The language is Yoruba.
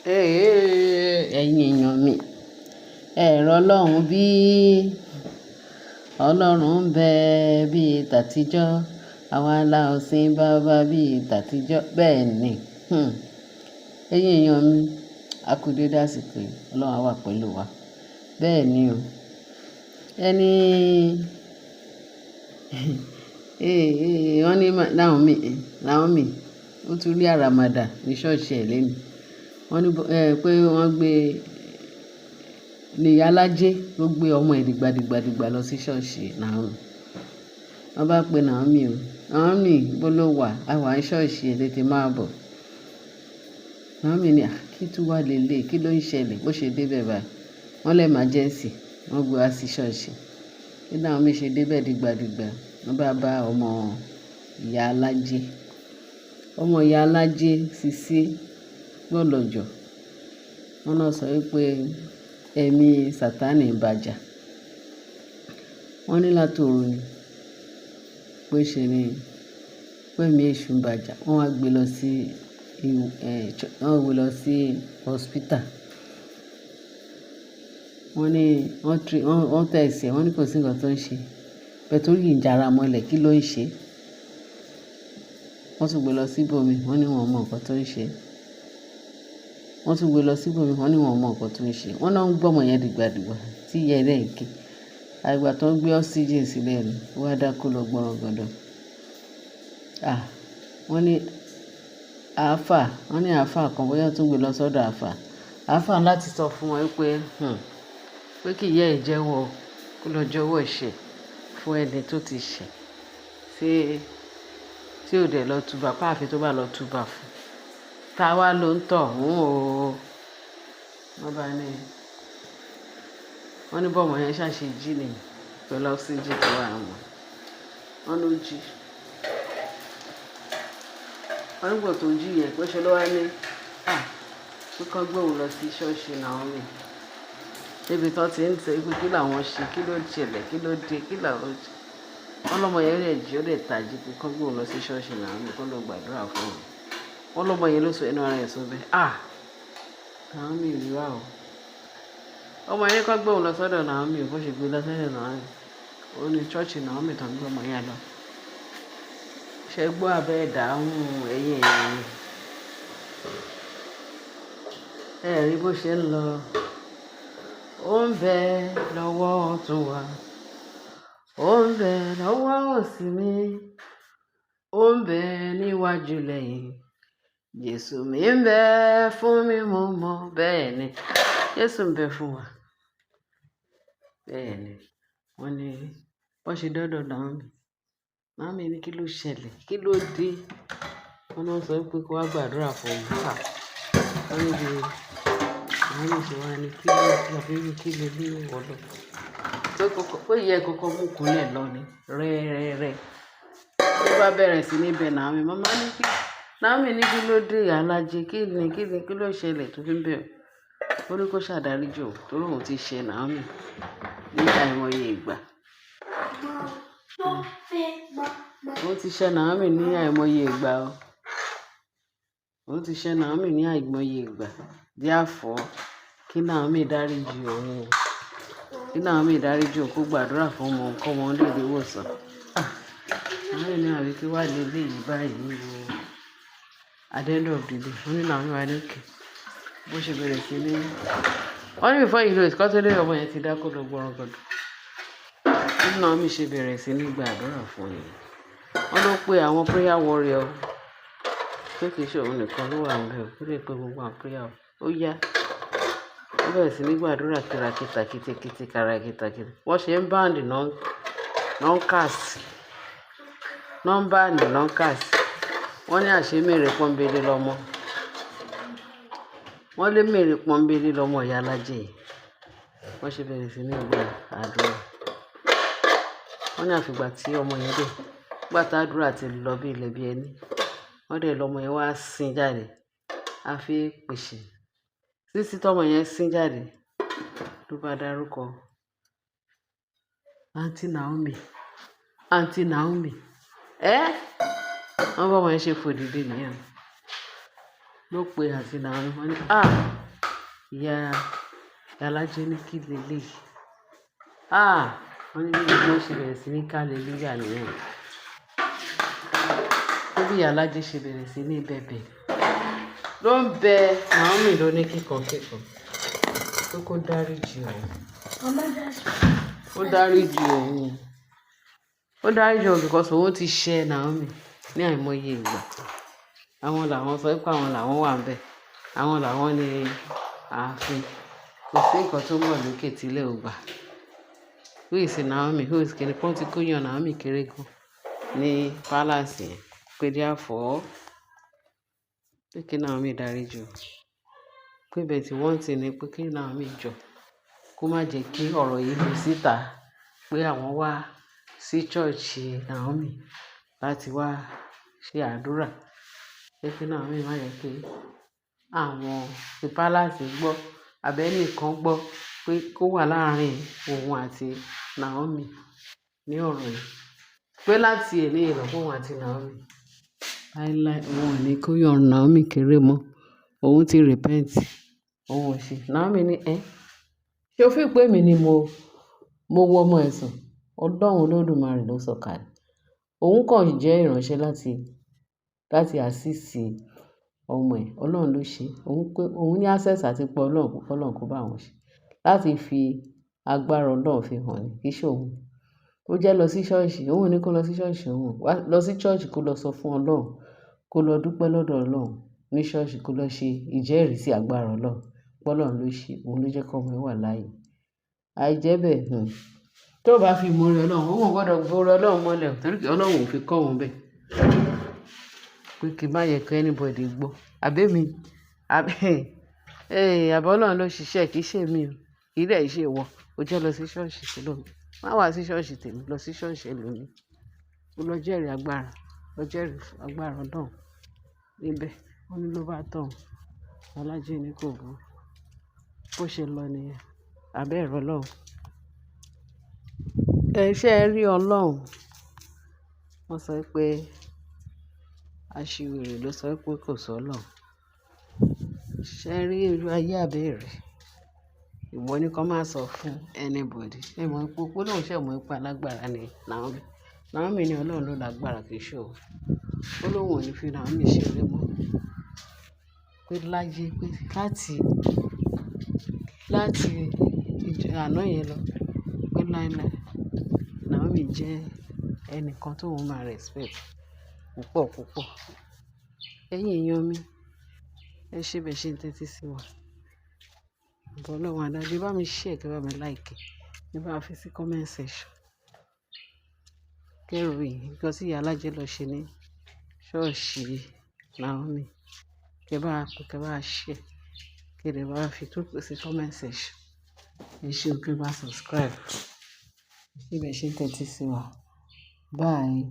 Ẹ̀yin èèyàn mi, ẹ rọ̀ Ọlọ́run bí Ọlọ́run ń bẹ bí tàtijọ́, àwa la ò sin baba bí tàtijọ́. Bẹ́ẹ̀ ni, ẹ̀yin èèyàn mi, a kú dédé àsìkò yìí, Ọlọ́run á wà pẹ̀lú wa. Bẹ́ẹ̀ ni o. Ẹni, wọ́n ní Naomi, Naomi, ó tún rí àràmàdà ní ṣọ́ọ̀ṣì ẹ̀ lónìí. Wọ́n ní, pé wọ́n gbé ní ìyá alájẹ ló gbé ọmọ ẹ̀ dìgbàdìgbàdìgbà lọ sí ṣọ́ọ̀ṣì Naomi. Wọ́n bá pe Naomi o. "Naomi, bó ló wà? A wà ní ṣọ́ọ̀ṣì ẹ, tètè máa bọ̀." Naomi ní, "À, kí tún wà lé lé? Kí ló ń ṣẹlẹ̀?" Bó ṣe dé bẹ̀ báyìí, wọ́n lé emergency, wọ́n gbé wá sí ṣọ́ọ̀ṣì. Bí Naomi ṣe dé bẹ̀ dìgbàdìgbà, wọ́n bá bá ọmọ ìyá alájẹ. Ọmọ ìyá alájẹ, Sisi gbọ́lọ̀jọ̀. Wọ́n náà sọ wípé ẹ̀mí Sataní ń bá jà. Wọ́n ní láti òru ni pé ṣe ni pé ẹ̀mí èṣù ń bá jà. Wọ́n wá gbé lọ sí, wọ́n gbé lọ sí hospital. Wọ́n ní wọ́n treat, wọ́n test ẹ̀, wọ́n ní kò sí ǹkan tó ń ṣe. Bẹ́ẹ̀ torí ń jara mọ́lẹ̀, kí ló ń ṣe? Wọ́n tún gbé lọ sí ibòmí, wọ́n ní wọ́n ò mọ ǹkan tó ń ṣe. Wọ́n tún gbé lọ sí ibòmí, wọ́n ní wọ́n ò mọ ǹkan tó ń ṣe. Wọ́n náà ń gbé ọmọ yẹn dìgbàdìgbà tí ìyá ẹ̀ dẹ̀ ń ké. Àgbà tó ń gbé oxygen sílẹ̀ ni, ó wá dákú lọ gbọrọgọdọ. Ah! Wọ́n ní àáfà, wọ́n ní àáfà kan bóyá wọ́n tún gbé lọ sọ́dọ̀ àáfà. Àáfà láti sọ fún wọn wípé, pé kí ìyá ẹ̀ jẹ́wọ́, kó lọ jẹ́wọ́ ẹ̀ṣẹ̀ fún ẹni tó ti ṣẹ̀, tí, tí ò dẹ̀ lọ túba, pé àfi tó bá lọ túba fún. Táwa ló ń tọ̀ hún o. Wọ́n bá ní, wọ́n ní bọ́mọ yẹn ṣà ṣe jí ni pẹ̀lú oxygen tó wà mọ́. Wọ́n ló jí. Wọ́n nígbà tó jí yẹn pé ṣe ló wá ní, à, pé kí wọ́n gbé òun lọ sí ṣọ́ọ̀ṣì Naomi. Níbi tí wọ́n ti ń sọ wípé kí làwọn ṣe, kí ló ṣẹlẹ̀, kí ló dé, kí làwọn ṣe. Wọ́n lọ́mọ yẹn dẹ̀ jí, ó dẹ̀ tají pé kí wọ́n gbé òun lọ sí ṣọ́ọ̀ṣì Naomi kó lọ gbàdúrà fún òun. Wọ́n lọ́mọ yẹn ló sọ ẹnu ara ẹ̀ sọ bẹ́ẹ̀. Ah! Naomi rí wá o. Ọmọ yẹn kọ́ gbé òun lọ sọ́dọ̀ Naomi, bó ṣe gbé lọ sọ́dọ̀ Naomi. Ó ní ṣọ́ọ̀ṣì Naomi tó ń gbé ọmọ yẹn lọ. Ṣé gbọ́ abẹ́ ìdáhùn ẹ̀yin èèyàn mi? Ẹ rí bó ṣe ń lọ. Ó ń bẹ lọ́wọ́ ọ̀tún wa. Ó ń bẹ lọ́wọ́ òsì mi. Ó ń bẹ níwájú lẹ́yìn. Jésù mi ń bẹ fún mi, mo mọ̀. Bẹ́ẹ̀ ni. Jésù ń bẹ fún wa. Bẹ́ẹ̀ ni. Wọ́n ní bó ṣe dọ́dọ̀ Naomi. Naomi ní kí ló ṣẹlẹ̀? Kí ló dé? Wọ́n náà sọ wípé kó wá gbàdúrà fún òun. Ah! Wọ́n ní bí Naomi ṣe wá ní kí ló dé? Àbí kí ló dé wọ́ lọ? Pé kọ́kọ́, pé ìyá ẹ kọ́kọ́ mú kúnlẹ̀ lọ ni. Rẹ́rẹ́rẹ́. Ló bá bẹ̀rẹ̀ sí ní bẹ Naomi. Mama ní kí, Naomi ní kí ló dé, ìyá alájẹ? Kí ni, kí ni, kí ló ṣẹlẹ̀ tó fi ń bẹ̀ ọ́? Ó ní kó ṣàdáríjì òun torí òun ti ṣe Naomi ní àìmọye ìgbà. Ó ti ṣe Naomi ní àìmọye ìgbà o. Ó ti ṣe Naomi ní àìmọye ìgbà. Therefore, kí Naomi dáríjì òun. Kí Naomi dáríjì òun kó gbàdúrà fún ọmọ kó ọmọ lè rí ìwòsàn. Ah! Naomi ní àbí kí wá lé lé yìí báyìí o. At the end of the day, wọ́n ní Naomi wá ní okay. Bó ṣe bẹ̀rẹ̀ sí ní, wọ́n ní before you know it, kó tó dé ọmọ yẹn ti dákú lọ gbọrọgọdọ. Bí Naomi ṣe bẹ̀rẹ̀ sí ní gbàdúrà fún yẹn. Wọ́n ló pe àwọn prayer warrior pé kì í ṣe òun nìkan ló wà níbẹ̀ o. Ó lè pe gbogbo àwọn prayer. Ó yá. Wọ́n bẹ̀rẹ̀ sí ní gbàdúrà kírakíta, kítíkítí, kárakíta, kíti. Wọ́n ṣe ń bind náà ń cast. Náà ń bind náà ń cast. Wọ́n ní àṣé mèrè pọ́nbélé lọ́mọ. Wọ́n lé mèrè pọ́nbélé lọ́mọ ìyá alájẹ yìí. Wọ́n ṣe bẹ̀rẹ̀ sí ní gba àdúrà. Wọ́n ní àfi ìgbà tí ọmọ yẹn dé. Nígbà tí àdúrà ti lọ bí ilẹ̀ bí ẹní. Wọ́n dẹ̀ lọmọ yẹn wá sín jáde. A fi pèsè. Sísí tí ọmọ yẹn sín jáde ló bá dárúkọ Aunty Naomi. Aunty Naomi. Ẹ́! Wọ́n bá ọmọ yẹn ṣe fò dìde nìyẹn. Ló pe àǹtí Naomi. Wọ́n ní, "Ah! Ìyá Alájẹ ní kí leleyìí. Ah!" Wọ́n ní bí wọ́n ṣe bẹ̀rẹ̀ sí ní ká hallelujah nìyẹn. Pé bí ìyá Alájẹ ṣe bẹ̀rẹ̀ sí ní bẹ̀bẹ̀. Ló ń bẹ Naomi ló ní kíkankíkan pé kó dáríji òun. Ó dáríji òun. Ó dáríji òun because òun ti ṣẹ Naomi ní àìmọye ìgbà. Àwọn làwọn sọ pé àwọn làwọn wà níbẹ̀. Àwọn làwọn ní ààfin. Kò sí nǹkan tó ń bọ̀ lókè tí ilẹ̀ ò gbà. Who is Naomi? Who is kíni? Pé wọ́n ti kó yan Naomi kéré gan ní palace yẹn. Pé therefore, pé kí Naomi dáríji òun. Pé but one thing ni pé kí Naomi jọ̀ kó má jẹ́ kí ọ̀rọ̀ yìí lu síta pé àwọn wá sí church Naomi láti wá ṣe àdúrà. Pé kí Naomi má jẹ́ kí àwọn tí palace gbọ́ àbí ẹnìkan gbọ́ pé kó wà láàárín òun àti Naomi ní ọ̀rọ̀ yìí. Pé láti èní yìí lọ pé òun àti Naomi láíláí òun ò ní kó yan Naomi kéré mọ́. Òun ti repent. Òun ò ṣe. Naomi ní, "Ẹ́, ṣé o feel pé èmi ni mo wo ọmọ ẹ̀ sùn? Ọlọ́run Olódùmarè ló sọ̀kalẹ̀. Òun kàn jẹ́ ìránṣẹ́ láti assist ọmọ ẹ̀. Ọlọ́run ló ṣe. Òun pé òun ní access àti pé Ọlọ́run kó Ọlọ́run kó bá òun ṣe. Láti fi agbára Ọlọ́run fi hàn ní, kì í ṣe òun. Ó jẹ́ lọ sí ṣọ́ọ̀ṣì, òun ò ní kó lọ sí ṣọ́ọ̀ṣì òun. Wá lọ sí church kó lọ sọ fún Ọlọ́run, kó lọ dúpẹ́ lọ́dọ̀ Ọlọ́run ní ṣọ́ọ̀ṣì, kó lọ ṣe ìjẹ́rìí sí agbára Ọlọ́run. Pé Ọlọ́run ló ṣe, òun ló jẹ́ kí ọmọ ẹ wà láàyè. Àìjẹ́bẹ̀, tó bá fi ìmoore Ọlọ́run, òun ò gbọdọ̀ fi oore Ọlọ́run mọ́lẹ̀ torí pé Ọlọ́run ò fi kọ́ òun bẹ́ẹ̀. Pé kí má yẹ kí anybody gbọ́. Àbí èmi, àbí, àbí Ọlọ́run ló ṣiṣẹ́, kì í ṣe èmi o. Kì í dẹ̀ ṣe ìwọ. Ó jẹ́ lọ sí ṣọ́ọ̀ṣì kó lọ. Má wá sí ṣọ́ọ̀ṣì tèmi, lọ sí ṣọ́ọ̀ṣì ẹlòmíì. Ó lọ jẹ́rìí agbára, lọ jẹ́rìí fún agbára Ọlọ́run níbẹ̀. Wọ́n ní ló bá tán. Alájẹ ní kò burú. Bó ṣe lọ nìyẹn. Àbẹ́ ẹ̀rọ Ọlọ́run. Ẹ ṣé ẹ rí Ọlọ́run. Wọ́n sọ pé aṣiwèrè ló sọ pé kò sọ Ọlọ́run. Ṣé ẹ rí irú ayé àbẹ́ẹ̀rẹ̀? Ìwọ ní kí wọ́n má sọ fún anybody. Ẹ mọ̀ pé ó lóun ṣẹ̀ mọ̀ pé alágbára ni Naomi. Naomi ní Ọlọ́run ló lágbára, kì í ṣe òun. Ó lóun ò ní fi Naomi ṣeré mọ́. Pé láyé pé láti àná yẹn lọ, pé láíláí Naomi jẹ́ ẹnìkan tó òun máa respect púpọ̀ púpọ̀. Ẹ̀yin èèyàn mi, ẹ ṣé bẹ́ẹ̀ ṣe ń tẹ́tí sí wa. Ọba Ọlọ́run adájọ́, bá mi share, kí ẹ bá mi like, ẹ bá fi sí comment section. Kẹ́rù yìí, nǹkan tí ìyá Alájẹ lọ ṣe ní ṣọ́ọ̀ṣì Naomi. Kí ẹ bá pín, kí ẹ bá share, kí ẹ bá fi tó sí comment section. Ẹ ṣé o, kí ẹ bá subscribe. Ẹ ṣé bẹ́ẹ̀ ṣe ń tẹ́tí sí wa. Bye.